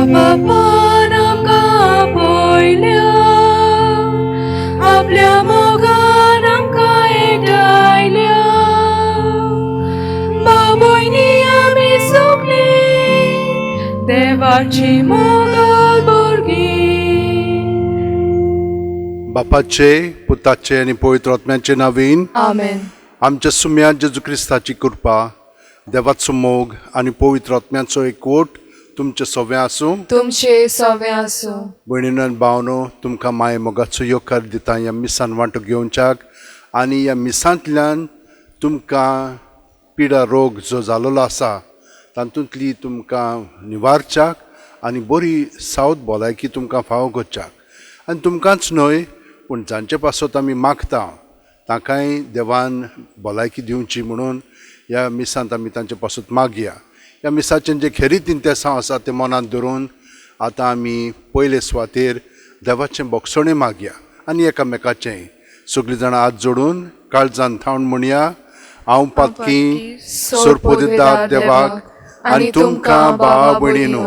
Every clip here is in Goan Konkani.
बापान आमकां आपयल्या, आपल्या मोगान आमकां एकठांयल्या. भाव भयणी आमी सगळीं देवाची मोगाळ भुरगीं. बापाचे, पुताचे आनी पवित्र आत्म्याचे नावीन. आमेन. आमच्या सुम्या जेजू क्रिस्ताची कृपा, देवाचो मोग आनी पवित्र आत्म्याचो एकवट तुमचे सगळें आसूं. तुमचे सवे आसूं. भयणीनो आनी भावनो, तुमकां माये मोगाचो येवकार दिता ह्या मिसान वांटो घेवच्याक आनी ह्या मिसांतल्यान तुमकां पिडा रोग जो जालोलो आसा तातूंतली तुमकां निवारच्याक आनी बरी सावत भलायकी तुमकां फावो करच्याक. आनी तुमकांच न्हय पूण जांचे पासत आमी मागता तांकांय देवान भलायकी दिवची म्हणून ह्या मिसांत आमी तांचे पासत मागया. ह्या मिसाचें जें खेरीत इंतेसांव आसा तें मनांत धरून आतां आमी पयले सुवातेर देवाचें भोगसणें मागया आनी एकामेकाचें. सगळीं जाणां हात जोडून काळजान थावन म्हणया, हांव पातकी सोरपोदेदार देवाक आनी तुमकां भावा भयणीनो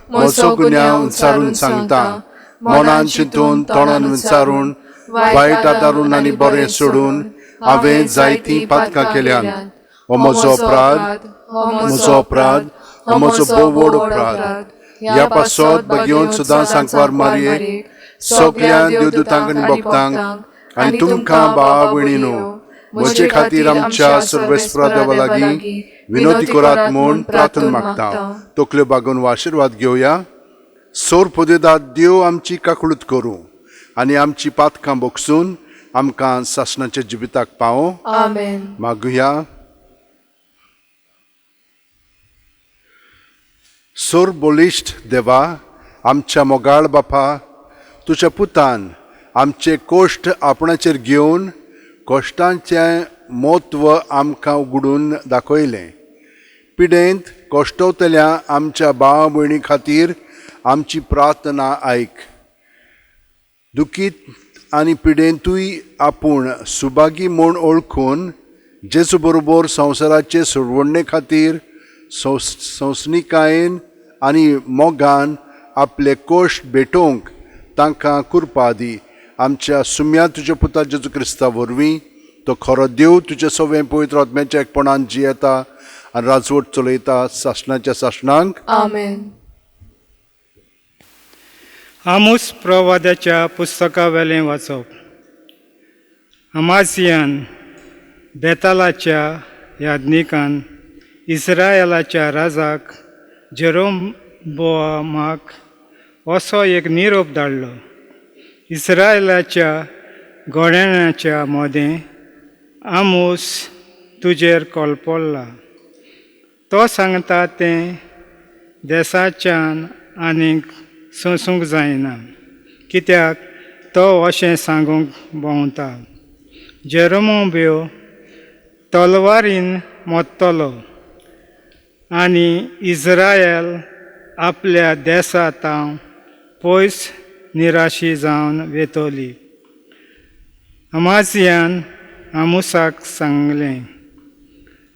म्हजो गुन्यांव विचारून सांगता. मनान चिंतून, तोंडान विचारून, वायट आदारून आनी बरें सोडून हांवें जायतीं पातकां केल्यांत. हो म्हजो अपराध, म्हजो अपराध, हो म्हजो भोव व्हड अपराध. ह्या पासत भगेवन सुद्दां सांकवार मारये, सगळ्या देवदूतांक आनी भक्तांक आनी तुमकां भावा भयणीनो म्हजे खातीर आमच्या सर्वेस्परा देवा लागीं विनोदी करात म्हूण प्रार्थना मागता. तकल्यो बागोवन हो आशिर्वाद घेवया. सोर पुदेदाद देव आमची काकळूत करूं आनी आमची पातकां बोगसून आमकां सासणाच्या जिविताक पावो. आमेन. मागुया. सोर बळिश्ट देवा, आमच्या मोगाळ बापा, तुज्या पुतान आमचे कोश्ट आपणाचेर घेवन कश्टांचें म्हत्व आमकां उगडून दाखयलें. पिडेंत कश्टवतल्या आमच्या भाव भयणी खातीर आमची प्रार्थना आयक. दुखीत आनी पिडेंतूय आपूण सुभागी म्हूण वळखून जेजू बरोबर संवसाराचे सोडवणे खातीर संसनिकायेन आनी मोगान आपले कोश्ट भेटोवंक तांकां कृपा दी. आमच्या सुम्या तुज्या पुता जेजू क्रिस्ता वरवीं, तो खरो देव तुज्या सगळें पवित्र आत्म्याच्या एकपणान जियेता आनी राजवट चलयता सासणाच्या सासणांक. आमेन. आमोस प्रवाद्याच्या पुस्तकावेलें वाचप. अमासियान बेतालाच्या याज्ञिकान इस्रायलाच्या राजाक जेरोबोआमाक असो एक निरोप धाडलो. इस्रायलाच्या घोड्याच्या मदें आमोस तुजेर कोलपडला. तो सांगता तें देसाच्यान आनीक सोंसूंक जायना, कित्याक तो अशें सांगूंक भोंवता, जेरोमोब्यो तलवारीन मोत्तलो आनी इस्रायल आपल्या देसा तावन पयस निराशी जावन वेतली. अमासियान आमोसाक सांगलें,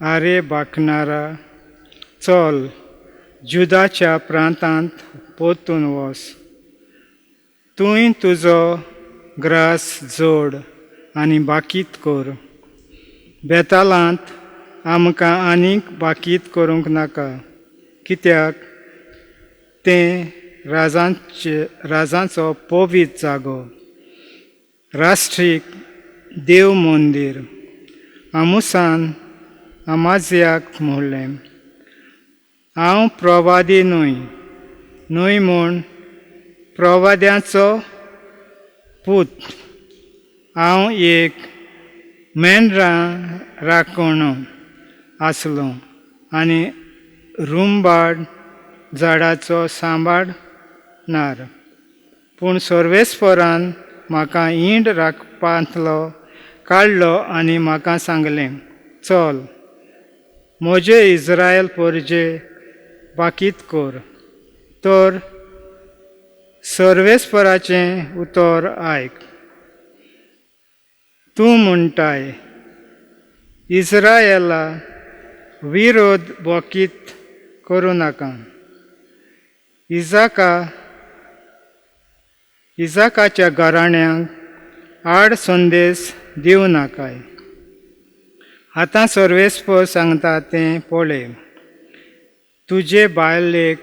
आरे बाकणारा, चल जुदाच्या प्रांतांत परतून वच. तूंय तुजो ग्रास जोड आनी बाकीत कर. बेतालांत आमकां आनीक बाकीत करूंक नाका, कित्याक तें राजांचो पवित्र जागो, राष्ट्रीक देव मंदीर. आमोसान अमाजियाक म्हणलें, हांव प्रवादी न्हय, न्हय म्हूण प्रवाद्याचो पूत. हांव एक मेंढरां राखणो आसलो आनी रुंबाड झाडाचो सांबाळणार. पूण सर्वेस्परान म्हाका इंड राखपांतलो काडलो आनी म्हाका सांगलें, चल म्हजे इस्रायल परजे बाकीत कर. तर सर्वेस्पराचें उतर आयक. तूं म्हणटाय, इस्रायला विरोध बोकीत करूं नाका. इजाकाच्या घराण्यांक आड संदेश दिवं नाकाय. आतां सर्वेस्पर सांगता तें पळय, तुजे बायलेक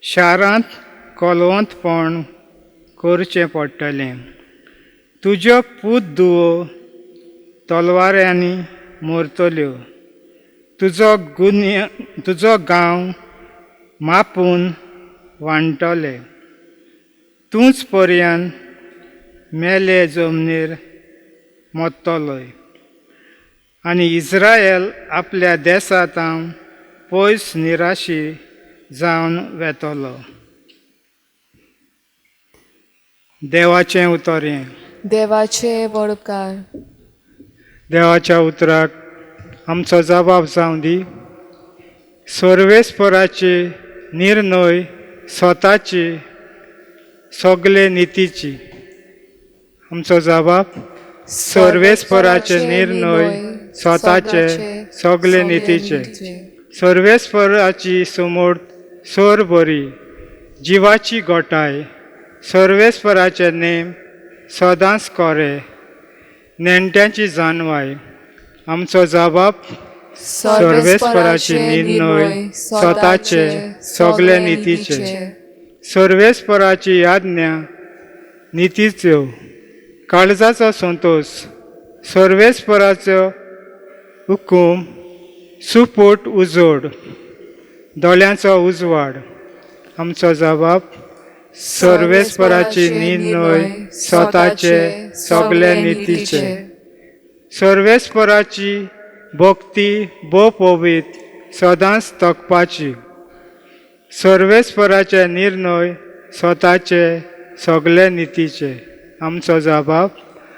शारांत कोलवंतपण करचें पडटलें. तुज्यो पूत धुवो तलवाऱ्यांनी मरतल्यो. तुजो गांव मापून वांटले. तूंच पर्यान मेले जमनीर मोत्तलोय आनी इस्रायल आपल्या देसांत पयस निराशी जावन वेतलो. देवाचें उतर हें. देवाचे वडकार. देवाच्या उतराक आमचो जबाब जावं दी. सर्वेस्पराची निर्णय स्वताची सगळे नितीची. आमचो जबाब सर्वेस्पराचे निर्णय स्वताचे सगळे नितीचे. सर्वेस्पराची समोर सोर बरी जिवाची गोटाय. सर्वेस्पराचे नेम सदांच कोरे नेणट्यांची जानवाय. आमचो जबाब सर्वेस्पराचे निर्णय स्वताचे सगळे नितीचे. सर्वेस्पराची आज्ञा नितीच्यो काळजाचो संतोश. सर्वेस्पराचो हुकूम सुपूट उजोड दोळ्यांचो उजवाड. आमचो जबाब सर्वेस्पराची निर्णय स्वताचे सगळे नितीचे. सर्वेस्पराची भक्ती भोव पवित्र सदांच तकपाची. सर्वेस्पराचे निर्णय स्वताचे सगळे नितीचे. आमचो जबाब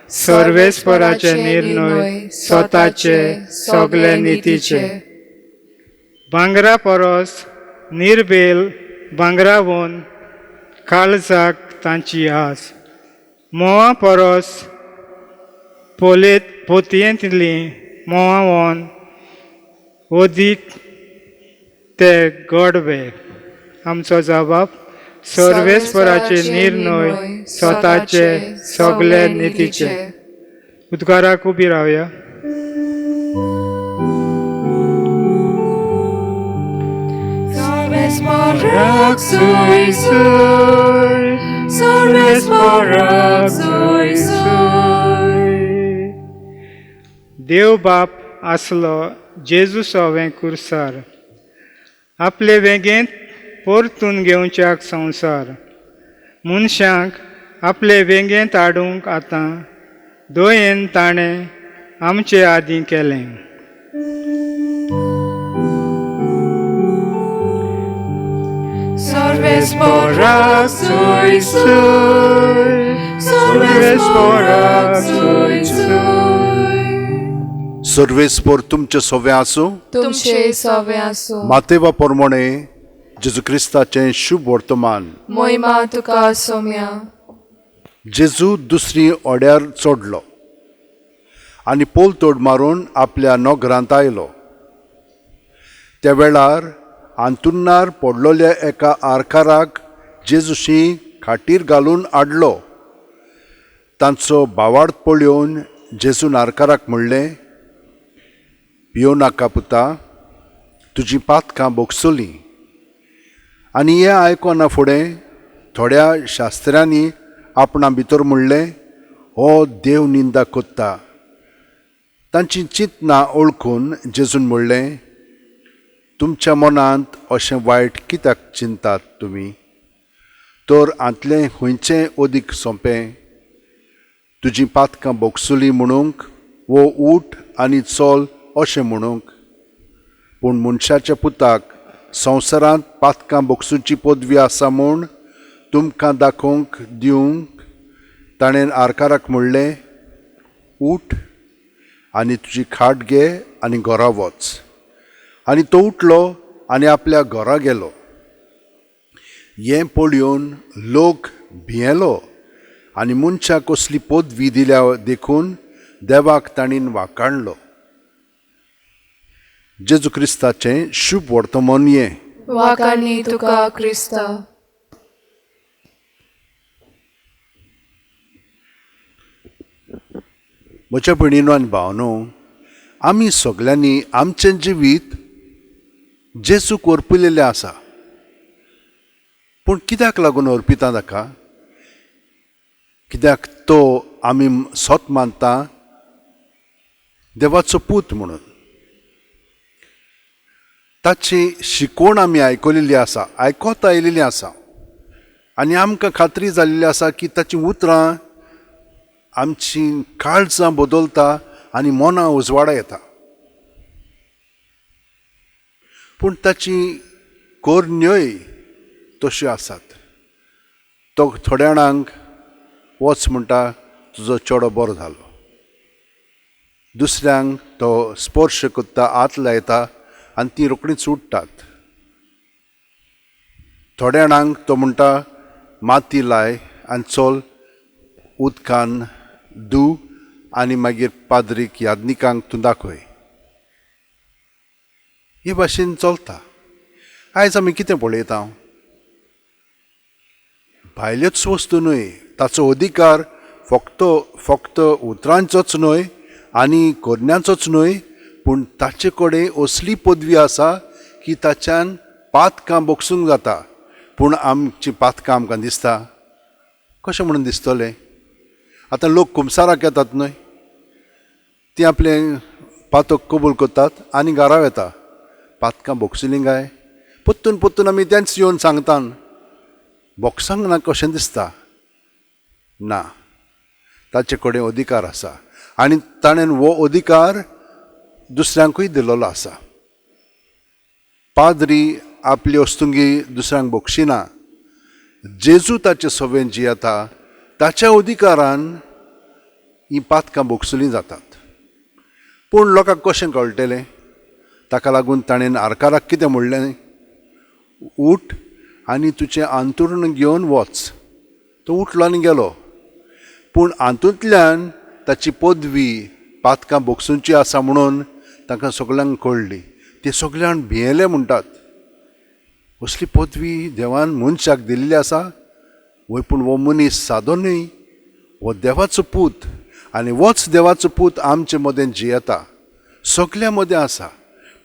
सर्वेस्पराचे निर्णय स्वताचे सगळे नितीचे. भांगरा परस निर्बेल भांगरावन काळजाक तांची आस. म्होंवा परस पोतयेंतली म्होंवावन अदीक ते गोडवे. आमचो जबाब सर्वेस्पराचे निर्णय स्वताचे सगळे नितीचे. उद्गाराक उबी रावया. देव बाप आसलो जेजू सवें कुर्सार आपले वेगेंत परतून घेवच्याक संवसार. मनशांक आपले वेगेंत हाडूंक आतां दयेन ताणें आमचे आदीं केलें. सर्वेस्पर तुमचे सोवे आसूं. तुमचे सोवे आसूं. मातेवा प्रमाणे जेजू क्रिस्ताचें शुभ वर्तमान. मोहिमा तुका सोम्या. जेजू दुसरी ओड्यार चडलो आनी पोलतोड मारून आपल्या नगरांत आयलो. त्या वेळार आंतुन्नार पडलोल्या एका आरकाराक जेजूशी खाटीर घालून हाडलो. तांचो भावार्थ पळोवन जेजून आरकाराक म्हणलें, भियो नाका पुता, तुजी पातकां भोगसलीं. आनी हें आयकना फुडें थोड्या शास्त्र्यांनी आपणा भितर म्हणलें, हो देव निंदा कोत्ता. तांची चिंतना ओळखून जेजून म्हणलें, तुमच्या मनांत अशें वायट कित्याक चिंतात तुमी? तर हांतलें खंयचें अदीक सोंपें, तुजी पातकां भोगसुली म्हणूंक वो उठ आनी चल अशें म्हणूंक? पूण मनशाच्या पुताक संवसारांत पातकां भोगसुची पदवी आसा म्हूण तुमकां दाखोवंक दिवंक ताणें आरकाराक म्हणलें, उठ आनी तुजी खाट घे आनी घरा वच. आनी तो उठलो आनी आपल्या घरा गेलो. हें पळोवन लोक भियेलो आनी मनशाक कसली पदवी दिल्या देखून देवाक ताणें वाकाणलो. जेजू क्रिस्ताचें शुभ वर्तमान हें. वाकाणी तुका क्रिस्ता. म्हज्या भयणीनो आनी भावनो, आमी सगल्यांनी आमचें जिवीत जेजूक अर्पिलेलें आसा. पूण कित्याक लागून अर्पिता ताका? कित्याक तो आमी सत मानता देवाचो पूत म्हणून. ताची शिकवण आमी आयकलेली आसा, आयकत आयिल्ली आसा आनी आमकां खात्री जाल्ली आसा की ताचीं उतरां आमची काळजां बदलता आनी मनां उजवाडा येता. पूण ताची करण्योय तश्यो आसात. तो थोड्या जाणांक वच म्हणटा, तुजो चेडो बरो जालो. दुसऱ्यांक तो स्पर्श करता, हात लायता आनी तीं रोखडींच उठ्ठात. थोड्या जाणांक तो म्हणटा, माती लाय आनी चल उदकान धू आनी मागीर पाद्रीक यादनिकांक तूं दाखय. हे भाशेन चलता. आयज आमी कितें पळयता? भायल्योच वस्तू न्हय, ताचो अधिकार फक्त फक्त उतरांचोच न्हय आनी करण्यांचोच न्हय, पूण ताचे कडेन असली पदवी आसा की ताच्यान पातकां बोगसूंक जाता. पूण आमची पातकां आमकां दिसता कशें म्हणून दिसतलें? आतां लोक कुमसाराक येतात न्हय, ती आपलें पातक कबूल करतात आनी घरा वता. पातकां बोगसलीं काय? परतून परतून आमी तेंच येवन सांगता, बोगसांक ना कशें दिसता? ना, ताचे कडेन अधिकार आसा आनी ताणें हो अधिकार दुसऱ्यांकूय दिल्लो आसा. पाद्री आपली वस्तुंगी दुसऱ्यांक बोगशिना. जेजू ताचे सवें जियेता, ताच्या अधिकारान हीं पातकां बोगसलीं जातात. पूण लोकांक कशें कळटलें? ताका लागून ताणें आरकाराक कितें म्हणलें? उठ आनी तुजें आंतुर्ण घेवन वच. तो उठलो आनी गेलो. पूण हातूंतल्यान ताची पदवी पातकां बोगसुची आसा म्हणून तांकां सगल्यांक कळ्ळी. ते सगळ्यांक भियेले म्हणटात, असली पदवी देवान मनशाक दिल्ली आसा वय, पूण हो मनीस सादो न्हय, हो देवाचो पूत आनी होच देवाचो पूत आमचे मदें जियेता, सगल्या मदें आसा.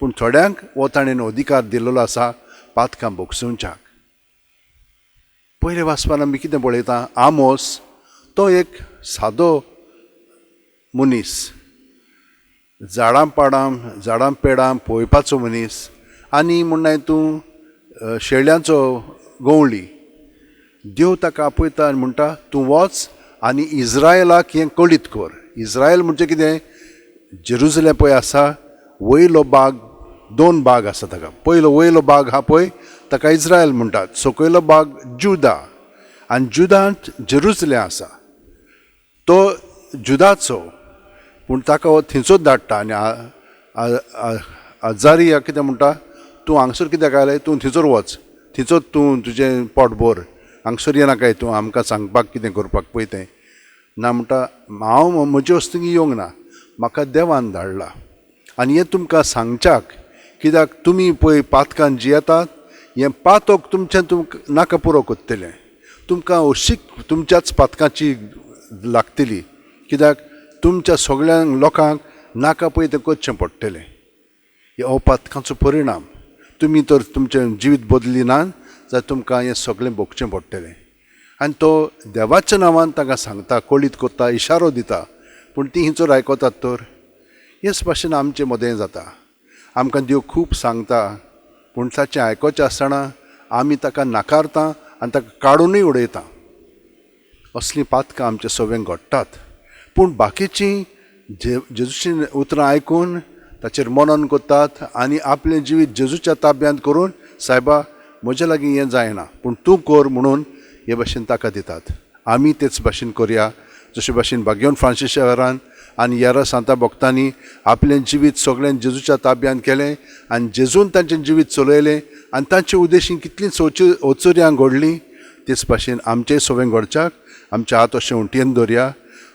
पूण थोड्यांक हो ताणें अधिकार दिल्लो आसा पातकां बोगसुच्याक. पयले वाचपान आमी कितें पळयता? आमोस तो एक सादो मनीस, झाडां पाडां झाडां पेडां पळोवपाचो मनीस आनी म्हणनाय तूं शेळ्यांचो गवळी. देव ताका आपयता आनी म्हणटा, तूं वच आनी इज्रायलाक हें कळीत कर. इज्रायल म्हणजे कितें? जेरुजलेम पळय आसा, वयलो बाग, दोन बाग आसा ताका. पयलो वयलो बाग आहा पळय ताका इज्रायल म्हणटात, सकयलो बाग जुदा आनी जुदांत जेरुजलेम आसा. तो जुदाचो, पूण ताका हो थंयचोच धाडटा आनी आजारिया कितें म्हणटा, तूं हांगसर कित्याक आयलें? तूं थंयसर वच, थंयचोच तूं तुजें पोट भर, हांगसर येनाकाय तूं आमकां सांगपाक कितें करपाक पळय तें. ना म्हणटा, हांव म्हजे वस्तूंक येवंक ना, म्हाका देवान धाडला आनी हें तुमकां सांगच्याक, कित्याक तुमी पळय पातकान जियेतात, हें पातक तुमचें तुमकां नाका पुरो करतलें, तुमकां अशीक तुमच्याच पातकाची लागतली, कित्याक तुमच्या सगळ्या लोकांक नाका पळय तें करचें पडटलें. हे हो पातकांचो परिणाम. तुमी तर तुमचें जिवीत बदली ना जाल्यार तुमकां हें सगळें भोगचें पडटलें. आनी तो देवाच्या नांवान तांकां सांगता, कळीत करता, इशारो दिता, पूण तीं हिंचोर आयकतात तर. हेच भाशेन आमचे मदें जाता. आमकां देव खूब सांगता, पूण ताचें आयकोचें आसतना आमी ताका नाकारता आनी ताका काडुनूय उडयता. असलीं पातकां आमचे सगळें घडटात. पूण बाकीचीं जेजूचीं उतरां आयकून ताचेर मनन करतात आनी आपलें जिवीत जेजूच्या ताब्यांत करून, सायबा म्हज्या लागीं हें जायना पूण तूं कर म्हणून हे भाशेन ताका दितात. आमी तेच भाशेन करया, जशे भाशेन भाग्योन फ्रांसीस शेवरान आनी येरा सांता भक्तांनी आपलें जिवीत सगळें जेजूच्या ताब्यांत केलें आनी जेजून तांचें जिवीत चलयलें आनी तांचे उद्देशीन कितलीं ओचोर्यां घडलीं. तेच भाशेन आमचें सगळें घडच्याक आमचे हात अशें उंटयेन दवरया,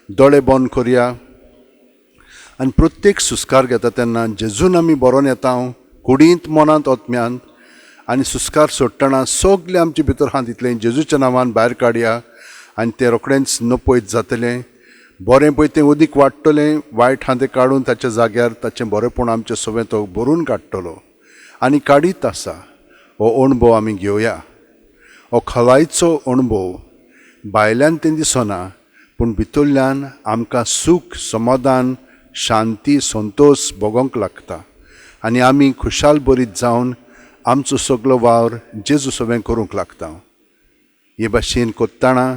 दोळे बंद करया आनी प्रत्येक सुस्कार घेता तेन्ना जेजून आमी बरोवन येता, कुडींत मनांत आत्म्यांत, आनी सुस्कार सोडटना सगळें आमचे भितर आहा तितलें जेजूच्या नांवान भायर काडया आनी तें रोखडेंच नपयत जातलें. बरें पळय तें उदीक वाडटलें, वायट आहा तें काडून ताच्या जाग्यार ताचें बरेंपण आमचें सगळें तो भरून काडटलो आनी काडीत आसा. हो अणभव आमी घेवया, हो खोलायचो अणभव. भायल्यान तें दिसना पूण भितरल्यान आमकां सूख, समाधान, शांती, संतोश भोगोंक लागता आनी आमी खुशाल बरीत जावन आमचो सगलो वावर जेजू सगळें करूंक लागता. हे भाशेन कोत्ताना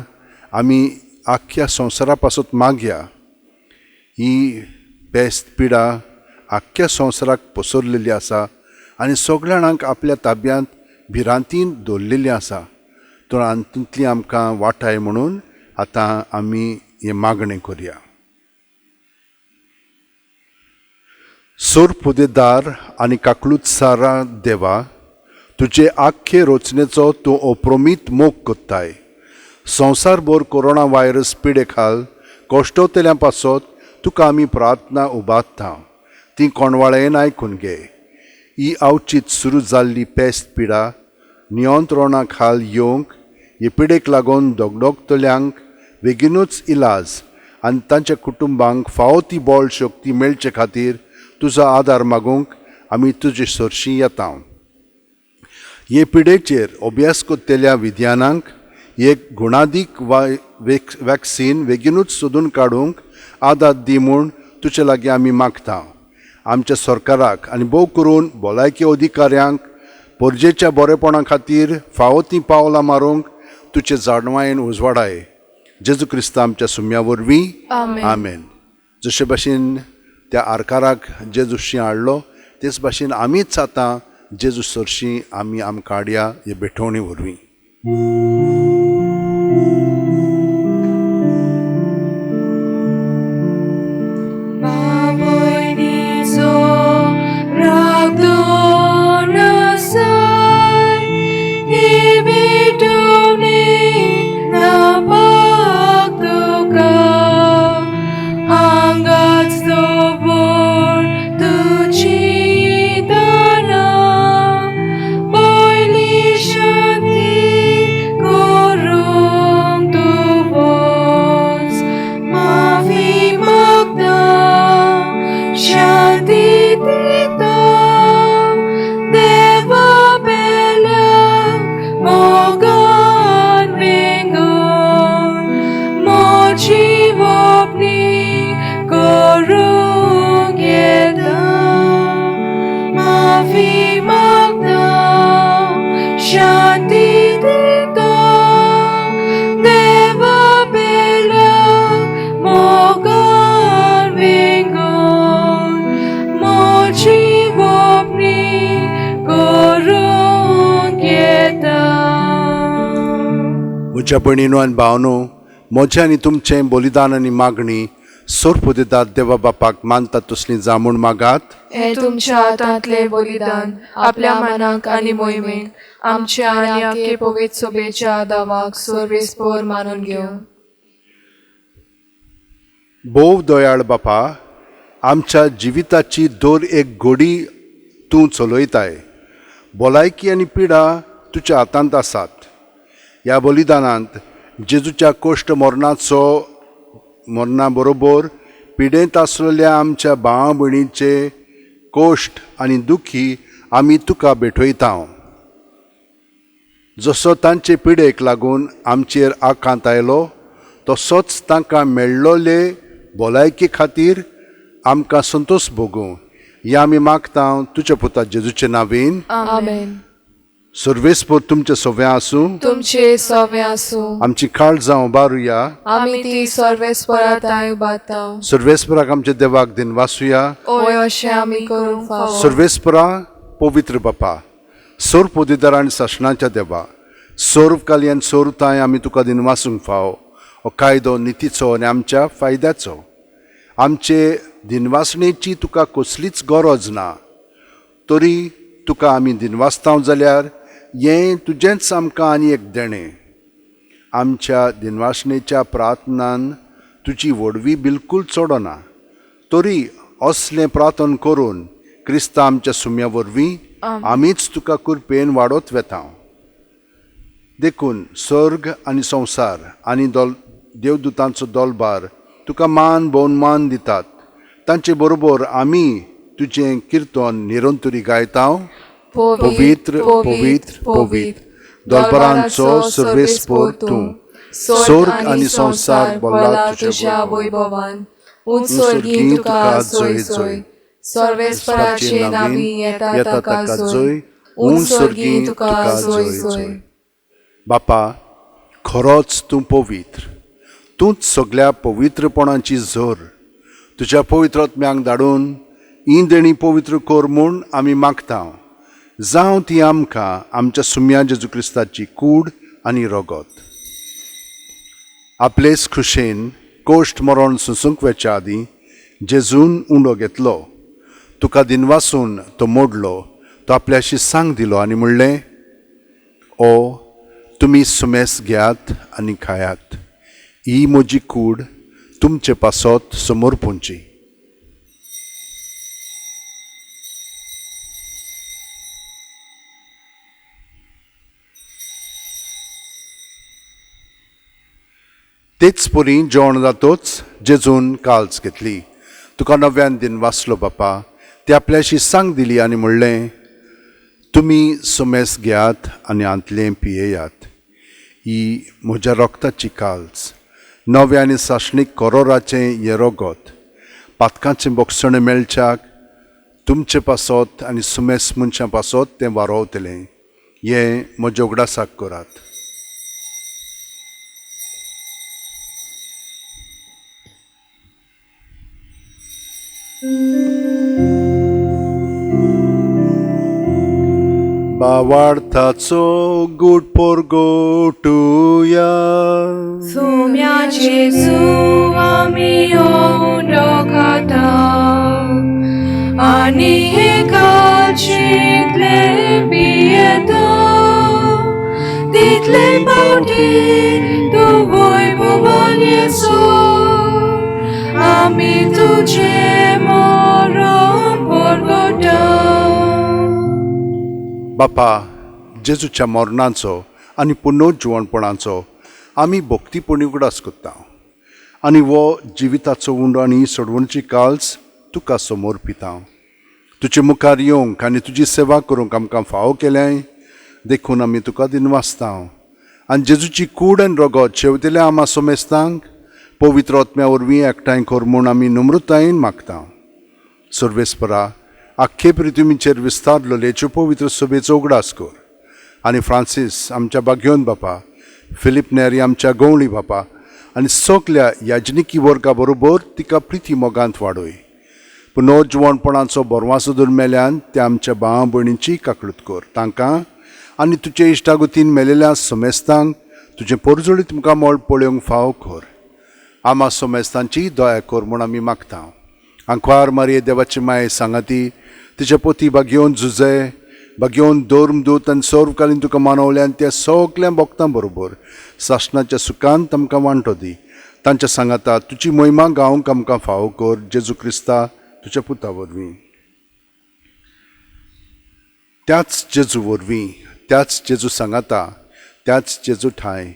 आमी आख्ख्या संवसारा पासत मागया. ही पेस्त पिडा आख्ख्या संवसाराक पसरलेली आसा आनी सगळ्या जाणांक आपल्या ताब्यांत भिरांतीन दवरलेली आसा. तर हातूंतली आमकां वाटाय म्हणून आतां आमी हें मागणें करया. सोरपुदेदार आनी काकलूत सारा देवा, तुजे आख्खे रचनेचो तूं अप्रमीत मोग कोत्ताय. संवसारभर कोरोना व्हायरस पिडे खाल कश्टवतल्या पासत तुका आमी प्रार्थना उबारता, ती कोणवाळेन आयकून घे. ही अवचीत सुरू जाल्ली पेस्त पिडा नियंत्रणा खाल येवंक हे पिडेक लागून दगदगतल्यांक बेगीनूच इलाज आनी तांच्या कुटुंबांक फावो ती बळ शक्ती मेळचे खातीर तुजो आदार मागूंक आमी तुजे सरशी येता. हे पिडेचेर अभ्यास करतल्या विज्ञानांक एक गुणादीक वा वॅक्सीन बेगीनूच सोदून काडूंक आदार दी म्हूण तुजे लागीं आमी मागता. आमच्या सरकाराक आनी भोव करून भलायकी अधिकाऱ्यांक परजेच्या बरेपणा खातीर फावो तीं पावलां मारूंक तुजे जाणवायेन उजवाडाय. जेजू क्रिस्ता आमच्या सुम्या वरवीं आमेन. जशे भाशेन त्या आरकाराक जेजूशी हाडलो तेच भाशेन आमीच आतां जेजू सरशी आमी आमकां हाडया हे भेटवणी वरवीं. म्हज्या भयणीनो आनी भावनो, म्हजें आनी तुमचें बलिदान आनी मागणी सोरपुदेदार देवा बापाक मानता तसली जा म्हूण मागात. हें तुमच्या हातांतलें बलिदान आपल्या मनाक आनी मोहिमेक आमच्या आनी आख्खे पवित्र सभेच्या दावाक सर्वेस्पोर मानून घेवं. भोव दयाळ बापा, आमच्या जिविताची दर एक घडी तूं चलयताय. भलायकी आनी पिडा तुज्या हातांत आसात. ह्या बलिदानांत जेजूच्या कोश्ट मरणाचो मरणा बरोबर पिडेंत आसलेल्या आमच्या भाव भयणीचे कोश्ट आनी दुखी आमी तुका भेटयता. जसो तांचे पिडेक लागून आमचेर आकांत आयलो तसोच तांकां मेळ्ळोले भलायके खातीर आमकां संतोश भोगूं हें आमी मागता तुज्या पुता जेजूचे नांवेन. आमेन. सर्वेस्पोर तुमचे सव्या आसूं, तुमचे सव्या आसूं. आमची काळजां उबारुया, आमी ती सर्वेस्परा तांय उबारता. सर्वेस्पराक आमच्या देवाक दिनवासुया, ओय अशें आमी करूंक फावो. सर्वेस्परा पवित्र बापा, सोर पोदिदार आनी सासणाच्या देवा, सोर्व काली आनी सोर्व तांय आमी तुका दिनवासूंक फावो. हो कायदो नितीचो आनी आमच्या फायद्याचो. आमचे दिनवासणेची तुका कसलीच गरज ना, तरी तुका आमी दिनवासता जाल्यार हें तुजेंच आमकां आनी एक देणें. आमच्या दिनवासणेच्या प्रार्थनान तुजी व्हडवी बिलकूल चडना, तरी असलें प्रार्थन करून क्रिस्ता आमच्या सुम्या वरवीं. आमीच तुका कृपेन वाडत वेता. देखून स्वर्ग आनी संवसार आनी देवदूतांचो दोलबार तुका मान भोवमान दितात. तांचे बरोबर आमी तुजें किर्तन निरंतरी गायता. पवित्र पवित्र पवित्र दोलबारांचो सर्वेस्पोर तूं, स्वर्ग आनी संवसार भरला तुज्या वैभवान. उंच स्वर्गीं तुका जय जय, सर्वेस्पराचे नांवी येता ताका जय, उंच स्वर्गीं तुका जय जय. बापा, खरोच तूं पवित्र, तूंच सगळ्या पवित्रपणाची झर. तुज्या पवित्र आत्म्यांक धाडून ही देणी पवित्र कर म्हूण आमी मागता. जावं ती आमकां आमच्या सुम्या जेजू क्रिस्ताची कूड आनी रगत. आपलेच खुशेन कोश्ट मरण सोंसूंक वेच्या आदीं जेजून उंडो घेतलो, तुका दिनवासून तो मोडलो, तो आपल्याशी सांग दिलो आनी म्हणलें, ओ तुमी सुमेस घेयात आनी खायात, ही म्हजी कूड तुमचे पासत समर्पूंची. तेच परी जेवण जातोच जेजून काल्स घेतली, तुका नव्यान दिन वाचलो बापा, ती आपल्याशी सांग दिली आनी म्हणलें, तुमी सुमेस घेयात आनी आंतलें पियेयात, ही म्हज्या रक्ताची काल्स, नव्या आनी सासणीक करोराचें हें रगत, पातकांचें बोगसणें मेळच्याक तुमचे पासत आनी सुमेस मनशां पासत तें वारोवतलें. हें म्हज्या उगडासाक करात. बावार्थाचो गूट पोरगोटुया, सुम्या जेजू आमी उंडो खाता आनी हे कालचींतले पियेता, तितले पावटी तूं वैभवान येसो, आमी तुजें मरण परगटा. बापा, जेजूच्या मरणाचो आनी पुनर्जिवणपणाचो आमी भक्तीपणी उगडास करता आनी हो जिविताचो उंडो आनी सोडवणची काल्स तुका समर्पिता. तुजे मुखार येवंक आनी तुजी सेवा करूंक आमकां फावो केल्याय, देखून आमी तुका दिनवासता. आनी जेजूची कूड आनी रगत शेवतेल्या आमा सोमेस्तांक पवित्र आत्म्या वरवीं एकठांय कर म्हूण आमी नम्रतायेन मागता. सर्वेस्परा, आख्खे पृथ्वीचेर विस्तारलेलेच्यो पवित्र सभेचो उगडास कर आनी फ्रांसीस आमच्या बाग्योन बापा, फिलीप नेरी आमच्या गवळी बापा आनी सगल्या याजनिकी वर्गा बरोबर तिका प्रिती मोगांत वाडय. पुनर्जिवणपणाचो बरवासो दुर्मेल्यान त्या आमच्या भाव भयणींची काकळूत कर. तांकां आनी तुजे इश्टागतीन मेलेल्या समेस्तांक तुजें परजळीत मुखामळ पळोवंक फावो कर. आमा समेस्तांची दया कर म्हूण आमी मागता. आंकवार मारये देवाची माये सांगाती तिचे पोती बागेवन झुजे बागेवन धर्मदूत आनी सर्वकालीन तुका मानवल्यान त्या सगल्या भक्तां बरोबर सासणाच्या सुखान तांकां वांटो दी. तांच्या सांगाता तुजी मोहिमा गावंक आमकां फावो कर, जेजू क्रिस्ता तुज्या पुता वरवीं. त्याच जेजू वरवीं, त्याच जेजू सांगाता, त्याच जेजू ठांय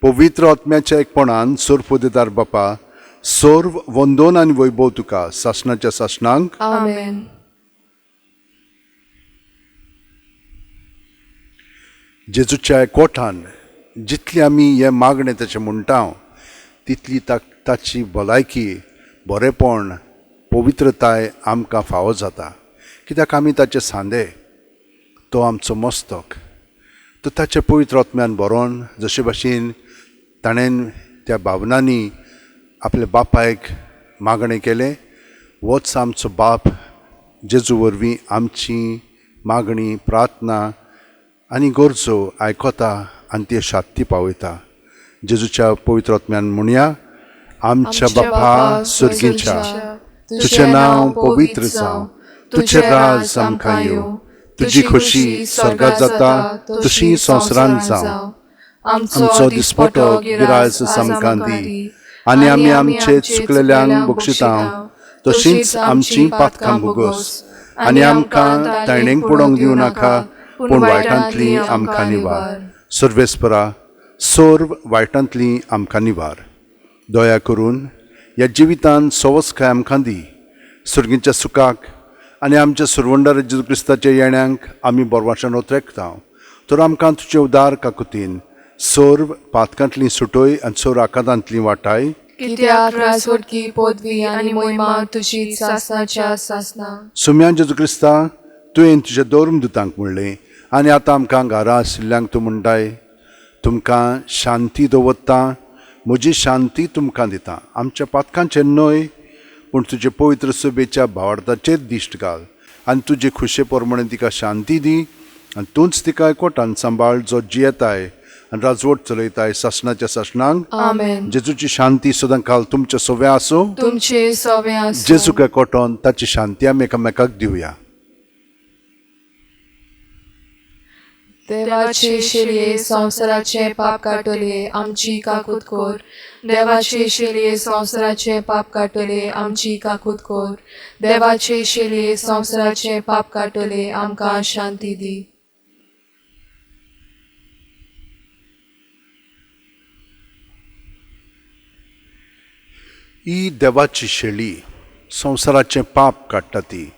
पवित्र आत्म्याच्या एकपणान सोरपोदेदार बापा सर्व वंदन आनी वैभव तुका सासणाच्या सासणांक. आमेन. जेजूच्या एकवटान जितली आमी हें मागणें ताचें म्हणटा तितली ताची भलायकी, बरेपण, पवित्रताय आमकां फावो जाता. कित्याक आमी ताचे सांदे, तो आमचो मस्तक. तो ताचे पवित्र आत्म्यान बरोवन जशे भाशेन ताणें त्या भावनांनी आपल्या बापायक मागणें केलें, होच आमचो बाप जेजू वरवीं आमची मागणी, प्रार्थना आनी गरजो आयकता आनी त्यो शांती पावयता. जेजूच्या पवित्र आत्म्यान म्हणया, आमच्या बापा सर्गीच्या, तुजें नांव पवित्र जावं, तुजें राज आमकां येवं, तुजी खोशी स्वर्गात जाता तशी संवसारांत जावं. आमचो दिसपटो गिराज आमकां दी आनी आमी आमचे चुकलेल्यांक बक्षिता तशींच आमची पातकां भोगोस आनी आमकां ताणेंक पडोवंक दिवं नाका, पूण वायटांतली आमकां निवार। सर्वेस्परा, सर्व वायटांतली आमकां निवार। दया करून ह्या जिवितान सवसकाय आमकां दी। सर्गीच्या सुखाक आनी आमच्या सुरवंडार जेजू क्रिस्ताच्या येण्यांक आमी बरवाशान ओतरेकता। तर आमकां तुजे उदार काकुतीन सर्व पातकांतली सुटोय आनी सर्व आकांतांतली वाटाय। कित्याक राजवटकी पदवी आनी मोहिमा तुजी सासनाच्या सासना। सुम्यान जेजू क्रिस्ता, तुवें तुज्या धर्मदुतांक म्हणलें आनी आतां आमकां घरा आशिल्ल्यांक तूं म्हणटाय, तुमकां शांती दवरता, म्हजी शांती तुमकां दिता। आमच्या पातकांचेर न्हय, पूण तुजे पवित्र सभेच्या भावार्थाचेर दिश्ट घाल आनी तुजे खुशे प्रमाणे तिका शांती दी आनी तूंच तिका एकवटान सांबाळ, जो जियेताय आनी राजवट चलयताय सासणाच्या सासणांक। आमेन। जेजूची शांती सदां काल तुमचे सोवे आसूं, तुमचे सोवे आसूं। जेजूक एकवटोन ताची शांती आमी एकामेकाक दिवया। देवाचे शेलये संवसाराचे पाप काडटले आमची काकूत कर। देवाचे शेलये संवसाराचे पाप काडटले आमची काकूत कर। देवाचे शेलये संवसाराचे पाप काडटले आमकां शांती दी। ही देवाची शेळी संवसाराचें पाप काडटा। ती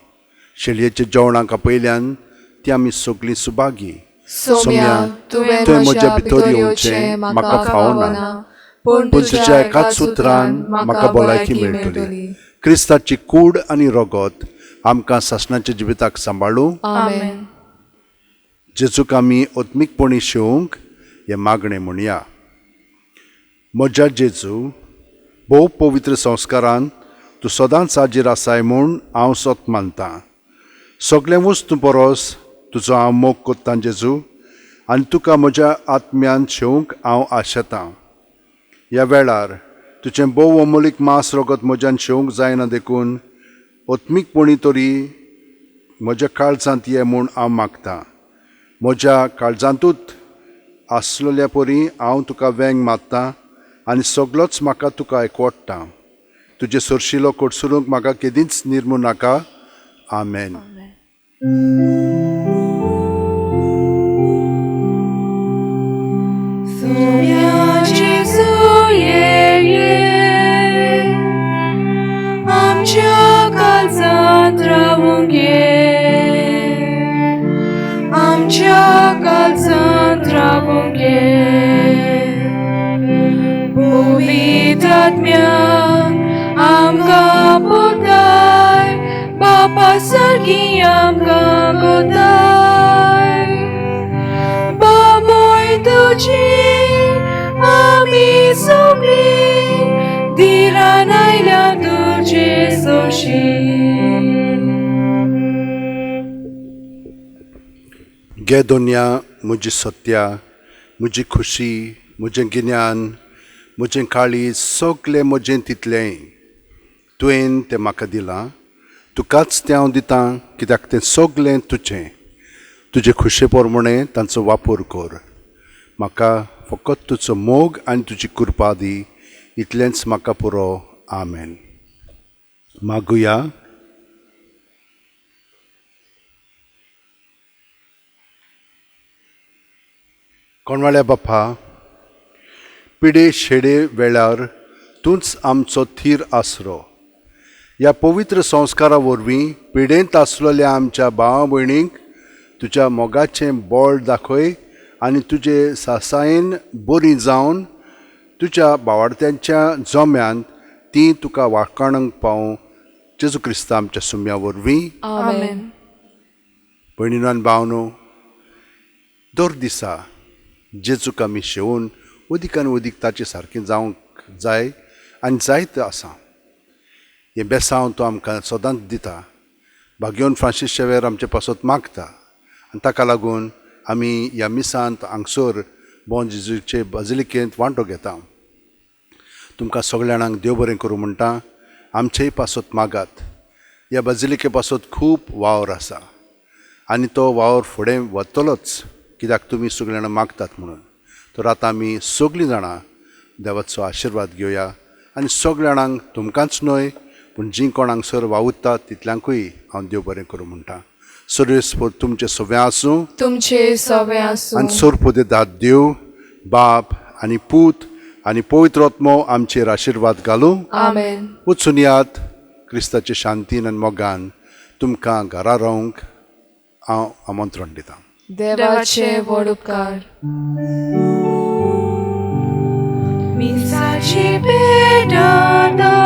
शेळयेच्या जेवणाक आपयल्यान ती आमी सगळीं सुभागी। सोम्या, तुवें म्हज्या भितर येवचें म्हाका फावना, पूण तुज्या एकाच उतरान म्हाका भलायकी मेळटली। क्रिस्ताची कूड आनी रगत आमकां सासणाच्या जिविताक सांबाळूं। आमेन। जेजूक आमी आत्मीकपणी शेवंक हें मागणें म्हणया। म्हज्या जेजू, भोव पवित्र संस्कारान तूं सदांच हाजीर आसाय म्हूण हांव सत मानतां। सगळें वस्तू परस तुजो हांव मोग कोत्तां जेजू, आनी तुका म्हज्या आत्म्यान शेवंक हांव आशेतां। ह्या वेळार तुजें भोव अमोलीक मांस रगत म्हज्यान शेवंक जायना, देखून आत्मीकपणी तरी म्हज्या काळजांत ये म्हूण हांव मागतां। म्हज्या काळजांतूच आसलेल्या परी हांव तुका वेंग मारतां आनी सगळोच म्हाका तुका एकवटता। तुजे सरशिलो कोटसुरूंक म्हाका केदींच निर्मू नाका। आमेन। आमच्या काळजांत रावूंक ये, आमच्या काळजांत रावूंक ये। पवित्र आत्म्यान आमकां पोताय, बापा सारकी आमकां कोताय। बाबोय तुजी आमी सगळीं धिरान आयल्या तुजे सोशी। गे दोनया, म्हजी सत्या, म्हजी खुशी, म्हजें गिन्यान, म्हजें काळीज, सगळें म्हजें तितलें तुवें तें म्हाका दिलां। तुकाच तें हांव दितां, कित्याक तें सगळें तुजें। तुजे खुशे प्रमाणे तांचो वापर कर। म्हाका फकत तुजो मोग आनी तुजी कृपा दी, इतलेंच म्हाका पुरो। आमेन। मागुया। कोणवाळ्या बापा, पिडे शेडे वेळार तूंच आमचो थीर आसरो। ह्या पवित्र संस्कारा वरवीं पिडेंत आसलेल्या आमच्या भावा भयणींक तुज्या मोगाचें बळ दाखय आनी तुजे सासायेन बरी जावन तुज्या भावार्थ्यांच्या जम्यांत ती तुका वाखाणूंक पावूं। जेजू क्रिस्ता आमच्या सुम्या वरवीं। आमेन। भयणीनो आनी भावनो, दर दिसा जेजूक आमी शेवून अदीक आनी अदीक ताचे सारकें जावंक जाय आनी जायत आसा। हें बेसांव तो आमकां सदांच दिता। भाग्योन फ्रांसीस शेवेर आमचे पासत मागता आनी ताका लागून आमी ह्या मिसांत हांगसर बोन जेजूचे बाजिलिकेंत वांटो घेता। तुमकां सगळ्या जाणांक देव बरें करूं म्हणटा। आमचेय पासत मागात। ह्या बाजिलिके पासत खूब वावर आसा आनी तो वावर फुडें वतलोच, कित्याक तुमी सगळीं जाणां मागतात म्हणून। तर आतां आमी सगळीं जाणां देवाचो आशिर्वाद घेवया आनी सगळ्या जाणांक, तुमकांच न्हय पूण जीं कोण हांगसर वावुरतात तितल्यांकूय हांव देव बरें करूं म्हणटा. सर्वेस्पर तुमचें सगळें आसूं, तुमचे सगळें आसूं. आनी सोरपोदेदाद देव बाप आनी पूत आनी पवित्र आत्मो आमचेर आशिर्वाद घालूं. आमेन. वचून यात क्रिस्ताचे शांतीन आनी मोगान. तुमकां घरा रावंक हांव आमंत्रण दितां. देवाचे व्हड उपकार. मिसाची भेट.